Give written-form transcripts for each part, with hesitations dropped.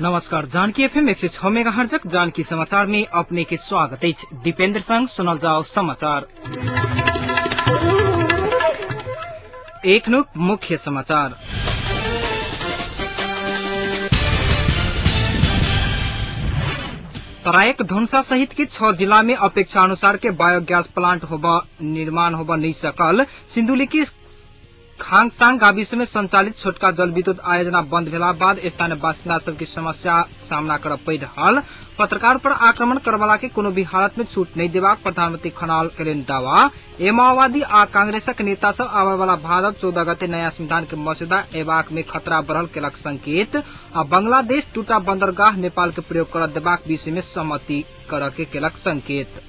नमस्कार, जानकी एफएम 106 मेगाहर्जक जानकी समाचार में अपने के स्वागत अछि। दीपेंद्र संग सुनल जाओ समाचार। एक नुक मुख्य समाचार। तराईक धनुषा सहित के 6 जिला में अपेक्षा अनुसार के बायोगैस प्लांट होबा निर्माण होबा नहीं सकल। सिन्धुली के खाङसाङ गाविस में संचालित छोटका जलविद्युत आयोजना बंद भेला बाद स्थानीय बासिन्दा सबके समस्या सामना करऽ पड़ि रहल। पत्रकार पर आक्रमण करवाला के कोनो भी हालत में छूट नहीं देबाक प्रधानमंत्री खनाल कयलनि दावा। ए माओवादी आ कांग्रेसक नेता सब आबय वाला भादव 14 गते नया संविधान के मसौदा एबाक में खतरा बढ़ल केलक संकेत। आ बांग्लादेश दूटा बंदरगाह नेपाल के प्रयोग करऽ देबाक विषय में सहमति करऽ के केलक संकेत।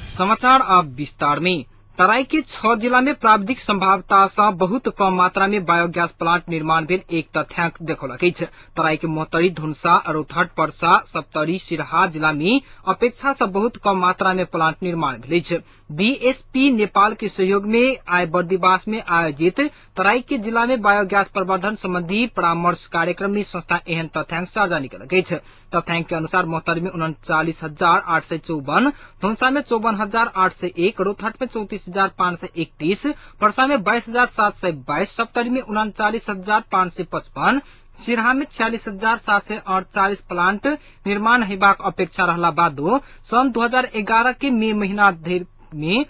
समाचार अब विस्तार में। तराई के 6 जिला में प्राविधिक संभावता सँ बहुत कम मात्रा में बायोगैस प्लांट निर्माण भेल एक तथ्यांक देखौलक अछि। तराई के मोहतरी, धुनसा, रौतहट, परसा, सप्तरी, सिरहा जिला में अपेक्षा सँ बहुत कम मात्रा में प्लांट निर्माण भेल अछि। बीएसपी नेपाल के सहयोग में आइ बर्दिवास में आयोजित तराई के जिला में बायोगैस प्रवर्धन संबंधी परामर्श कार्यक्रम में संस्था एहन तथ्यांक सार्वजनिक केलक अछि। तथ्यांक के अनुसार मोहतरी में 39,854, धनुषा में 54,801, रौतहट में 34,531, परसा में 22,722, सप्तरी में 39,555, सिरहा में 46,748 प्लांट निर्माण हेबाक अपेक्षा रहला बादो सन् 2011 के मई महीना धरि में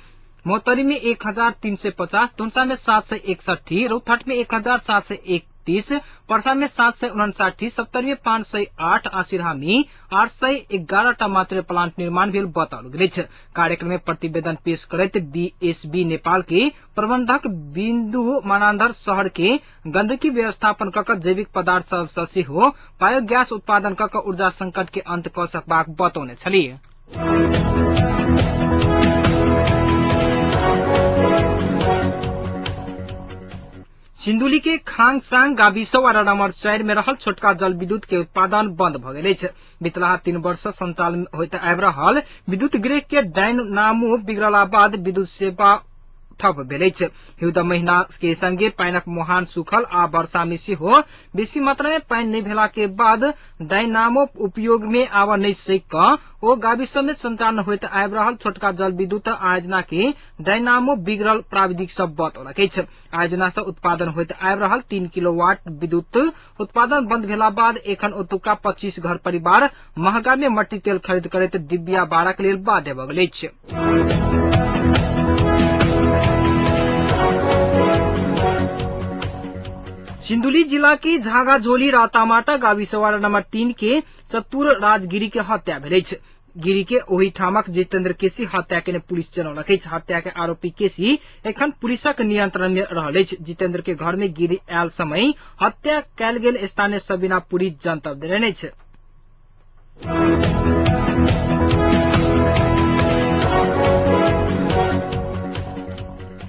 मोहतरी में 1,350, धनुषा में 761, रौतहट में 1,731, परसा में 759, सप्तरी में 508 आ सिरहा में 811 टा मात्र प्लांट निर्माण भेल बताओल गेल अछि। कार्यक्रम में प्रतिवेदन पेश करैत बीएसबी नेपाल के प्रबंधक बिन्दु मानान्धर शहर के गंदगी व्यवस्थापन कऽ कऽ जैविक पदार्थ सब सँ सेहो बायोगैस उत्पादन कऽ कऽ ऊर्जा संकट के अंत कऽ सकबाक बतौने छलीह। सिन्धुली के खाङसाङ गाविस वार्ड नम्बर 4 में रहल छोटका जल विद्युत के उत्पादन बंद भ गेल अछि। बितलाहा 3 वर्ष संचालन होइत आबि रहल विद्युत गृह के डायनामो बिगड़ला बाद विद्युत सेवा ठप भेल अछि। हिउद महीना के संगे पानिक मुहान सूखल आ वर्षा में सेहो बेसी मात्रा में पानि नहि भेला के बाद डायनामो उपयोग में आबऽ नहि सकि कऽ ओ गाविस में संचालन होइत आबि रहल छोटका जल विद्युत आयोजना के डायनामो बिगड़ल प्राविधिक सब बतौलक अछि। आयोजना सँ उत्पादन होइत आबि रहल 3 किलोवाट विद्युत उत्पादन बंद भेला बाद एखन ओतुका 25 घर परिवार महंगा में मट्टी तेल खरीद करैत डिबिया बारक लेल बाध्य भऽ गेल अछि। सिन्धुली जिला के झागाझोली रातामाटा गाविस वार्ड नंबर 3 के चतुर राजगिरी के हत्या भेल अछि। गिरी के ओहि ठामक जितेंद्र केसी हत्या केने पुलिस जनौलक अछि। हत्या के आरोपी केसी एखन पुलिसक नियंत्रण में रहल अछि। जितेंद्र के घर में गिरी आयल समय हत्या कयल गेल स्थानीय सबीना पुरी जनतब देलनि अछि।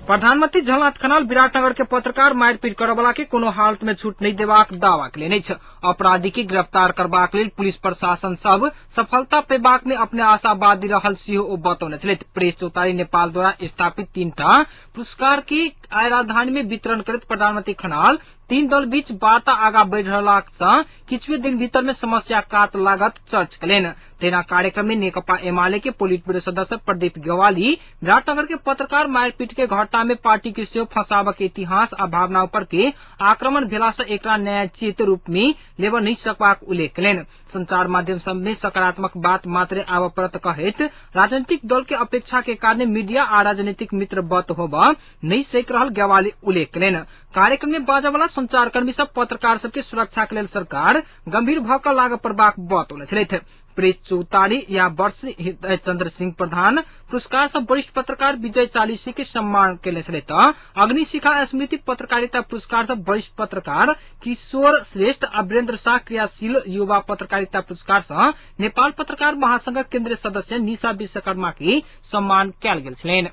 प्रधानमंत्री झलनाथ खनाल विराटनगर के पत्रकार मारिपीट करऽवला के कोनो हालत में छूट नहीं देबाक दावा केलनि अछि। अपराधी के गिरफ्तार करबाक लेल पुलिस प्रशासन सब सफलता पेबाक में अपने आशावादी रहल सेहो ओ बतौने छलथि। प्रेस चौतारी नेपाल द्वारा स्थापित 3टा पुरस्कार के आइ राजधानी में वितरण करैत प्रधानमंत्री खनाल 3 दल बीच वार्ता आगा बढ़ि रहलाक सँ किछुए दिन भीतर में समस्या कात लागत चर्च कयलनि। तहिना कार्यक्रम में नेकपा एमाले के पोलिट ब्यूरो सदस्य प्रदीप गेवाली विराटनगर के पत्रकार मारपीट के घटना में पार्टी के सेहो फंसाबक के इतिहास आ भावना ऊपर के आक्रमण भेला सँ एकरा न्यायोचित रूप में लेबऽ नहि सकबाक उल्लेख कयलनि। संचार माध्यम सब में सकारात्मक बात मात्रे आबऽ पड़त कहैत राजनीतिक दल के अपेक्षा के कारणे मीडिया आ राजनीतिक मित्रवत होबऽ नहि सकि रहल गेवाली उल्लेख कयलनि। कार्यक्रम में बाजऽ वाला संचारकर्मी सब पत्रकार सबके सुरक्षा के लेल सरकार गंभीर भऽ कऽ लागऽ पड़बाक बतौने छलथि। प्रेस चौतारी या वर्ष हृदय चंद्र सिंह प्रधान पुरस्कार सँ वरिष्ठ पत्रकार विजय चालीसी के सम्मान केने छलथि त अग्निशिखा स्मृति पत्रकारिता पुरस्कार सँ वरिष्ठ पत्रकार किशोर श्रेष्ठ आ वीरेन्द्र शाह क्रियाशील युवा पत्रकारिता पुरस्कार सँ नेपाल पत्रकार महासंघक केन्द्रीय सदस्य निशा विश्वकर्मा के सम्मान कयल गेल छलनि।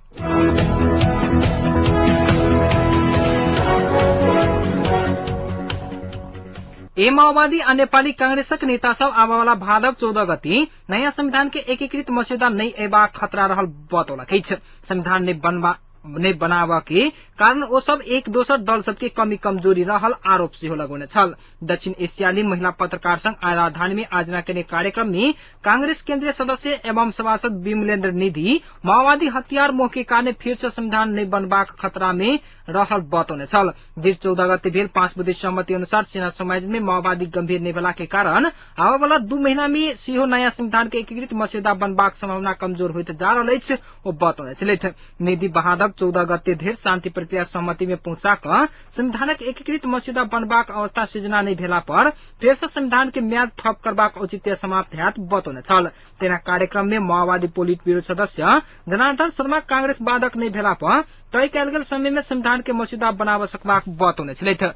ए माओवादी आ नेपाली कांग्रेसक नेता सब आबयवला भादव 14 गते नयाँ संविधान के एकीकृत मस्यौदा नहि अयबाक खतरा रहल बतौलक अछि। संविधान नहि बनबा नै बनाबऽ के कारण ओ सब एक दोसर दल सबके कमी कमजोरी रहल आरोप सेहो लगौने छल। दक्षिण एशियाली महिला पत्रकार संघ आइ राजधानी में आयोजना केने कार्यक्रम में कांग्रेस केन्द्रीय सदस्य एवं सभासद विमलेन्द्र निधि माओवादी हतियार मोह के कारण फिर से संविधान नै बनबाक खतरा में रहल बतौने छल। जेठ 14 गते भेल 5 बुँदे सहमति अनुसार सेना समायोजन में माओवादी गंभीर नै भेला के कारण आबयवला 2 महीना में सेहो नयाँ संविधान के एकीकृत मस्यौदा बनबाक संभावना कमजोर होइत जा रहल अछि ओ बतौने छलथि। निधि बहादुर 14 गते धरि शान्ति प्रक्रिया सहमति में पहुंचा कऽ संविधानक एकीकृत मस्यौदा बनबाक अवस्था सृजना नहि भेला पर फेर से संविधान के म्याद थप करबाक औचित्य समाप्त हैत बतौने छल। तेना कार्यक्रम में माओवादी पोलिट ब्यूरो सदस्य जनार्दन शर्मा कांग्रेस बाधक नहि भेला पर तय कयल गेल समय में संविधान के मस्यौदा बनाबऽ सकबाक बतौने छलथि।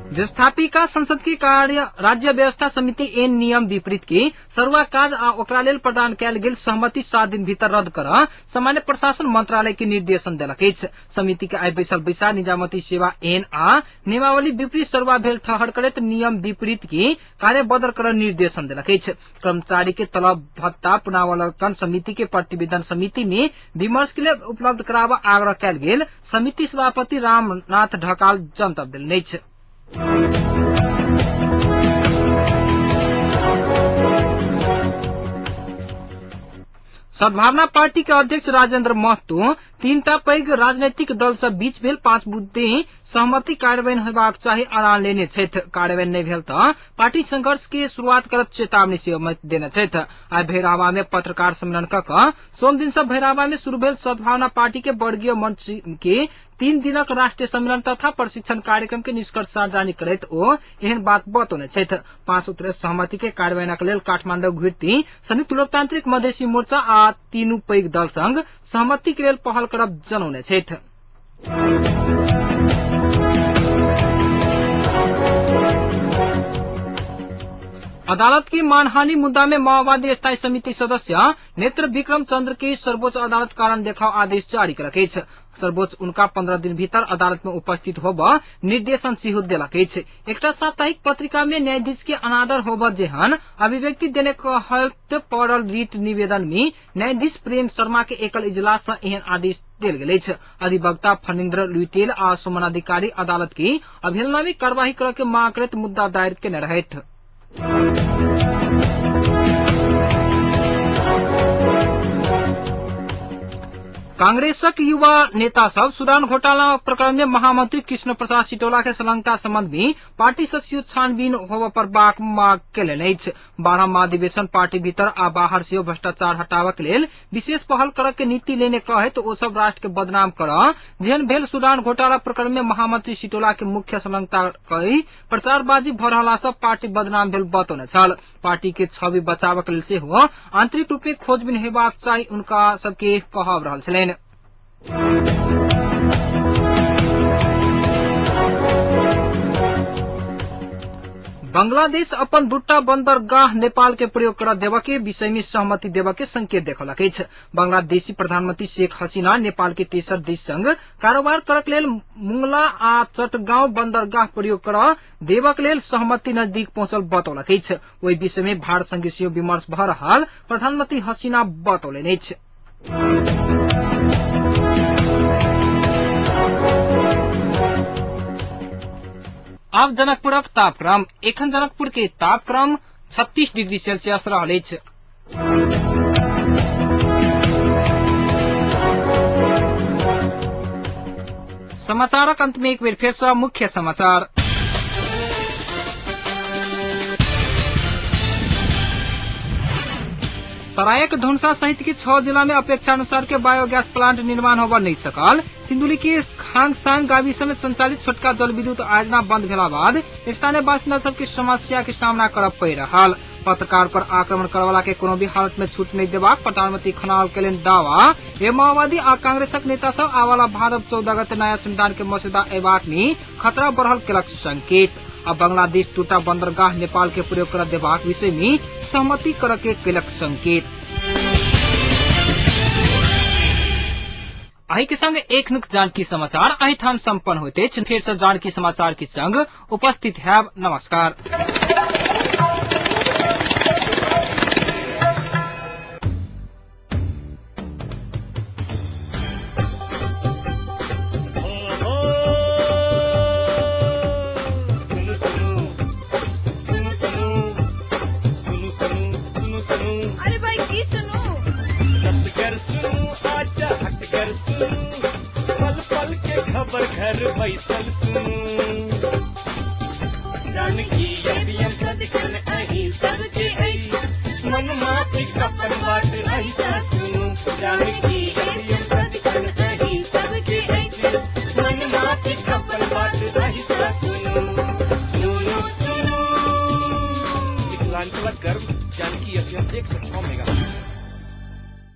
व्यवस्थापिका संसद के कार्य राज्य व्यवस्था समिति एन नियम विपरीत के सरुआ काज आ ओकरा लेल प्रदान कयल गेल सहमति 7 दिन भीतर रद्द कर सामान्य प्रशासन मंत्रालय के निर्देशन देलक अछि। समिति के आइ बैसल बैसार निजामती सेवा एन आ नियमावली विपरीत सरुआ भेल ठहर करैत नियम विपरीत के कार्य बदल कर निर्देशन देलक अछि। कर्मचारी के तलब भत्ता पुनरावलोकन समिति के प्रतिवेदन समिति में विमर्श के लिए उपलब्ध कराबऽ आग्रह कयल गेल समिति सभापति रामनाथ ढकाल जनतब देलनि अछि। सद्भावना पार्टी के अध्यक्ष राजेंद्र महतो 3टा पैघ राजनैतिक दल सब बीच भेल 5 बुँदे सहमति कार्यान्वयन होबाक चाही अड़ान लेने छथि। कार्यान्वयन नहि भेल तऽ पार्टी संघर्ष के शुरुआत करत चेतावनी सेहो देने छथि। आइ भैरहवा में पत्रकार सम्मेलन क कऽ सोमदिन सँ भैरहवा में शुरू भेल सद्भावना पार्टी के वर्गीय मंच के 3 दिनक राष्ट्रीय सम्मेलन तथा प्रशिक्षण कार्यक्रम के निष्कर्ष सार्वजनिक करैत ओ एहन बात बतौने छथि। 5 सूत्रीय सहमति के कार्यान्वयनक लेल काठमाडौँ घुरती संयुक्त लोकतांत्रिक मधेसी मोर्चा आ तीनू पैघ दल संग सहमति के लेल पहल करब जनौने छथि। अदालत की मानहानि मुद्दा में माओवादी स्थायी समिति सदस्य नेत्र विक्रम चंद्र के सर्वोच्च अदालत कारण देखाव आदेश जारी केलक अछि। सर्वोच्च उनका 15 दिन भीतर अदालत में उपस्थित होब निर्देशन सेहो देलक अछि। एकटा साप्ताहिक पत्रिका में न्यायाधीश के अनादर होब जेहन अभिव्यक्ति देने कहत पड़ल रिट निवेदन में न्यायाधीश प्रेम शर्मा के एकल इजलास सँ एहन आदेश देल गेल अछि। अधिवक्ता फणीन्द्र लुइटेल आ सुमन अधिकारी अदालत के अवहेलना में कार्यवाही करऽ के मांग करैत मुद्दा दायर केने रहथि। कांग्रेसक युवा नेता सब सुडान घोटाला प्रकरण में महामंत्री कृष्ण प्रसाद सिटौला के संलग्नता संबंध में पार्टी सचिव छानबीन होबय पड़बाक मांग केलनि अछि। 12 महाधिवेशन पार्टी भीतर आ बाहर सेहो भ्रष्टाचार हटाबक लेल विशेष पहल करऽ के नीति लेने कहैत ओ सब राष्ट्र के बदनाम करऽ जेहन भेल सुडान घोटाला प्रकरण में महामंत्री सिटौला के मुख्य संलग्नता कहि प्रचारबाजी भऽ रहला सँ पार्टी बदनाम भेल बतौने छल। पार्टी के छवि बचाबक लेल सेहो आंतरिक रूप में खोजबीन हेबाक चाही उनका सबके कहब रहल छलनि। बांग्लादेश अपन दूटा बंदरगाह नेपाल के प्रयोग कर देबऽ के विषय में सहमति देबऽ के संकेत देखौलक अछि। बांग्लादेशी प्रधानमंत्री शेख हसीना नेपाल के तेसर देश संग कारोबार करक लेल मुंगला आ चटगांव बंदरगाह प्रयोग कर देबक लेल सहमति नजदीक पहुंचल बतौलक अछि। ओहि विषय में भारत संगे सेहो विमर्श भऽ रहल प्रधानमंत्री हसीना बतौलनि अछि। आब जनकपुरक तापक्रम। एखन जनकपुर के तापक्रम 36 डिग्री सेल्सियस रहल अछि। समाचारक अंत में एक बेर फेर सँ मुख्य समाचार। तरायक धनुषा सहित के 6 जिला में अपेक्षा अनुसार के बायोगैस प्लांट निर्माण होबय नहीं सकल। सिंधुली के खांगसांग गाविस में संचालित छोटका जल विद्युत आयोजना बंद भेला बाद स्थानीय बासिन्दा सबके समस्या के सामना करब पड़ि रहल। पत्रकार पर आक्रमण करवाला के कोनो भी हालत में छूट नहीं देबाक प्रधानमंत्री खनाल केलनि दावा। ए माओवादी आ कांग्रेसक नेता सब आवाला भादव 14 गते नया संविधान के मसौदा अयबाक में खतरा बढ़ल केलक संकेत। आ बांग्लादेश दूटा बंदरगाह नेपाल के प्रयोग कर देबाक विषय में सहमति कर के केलक संकेत। अही के संग एक नुक जानकी समाचार एहिठाम संपन्न होइत अछि। फेर से जानकी समाचार के संग उपस्थित हैब। नमस्कार। बैसल।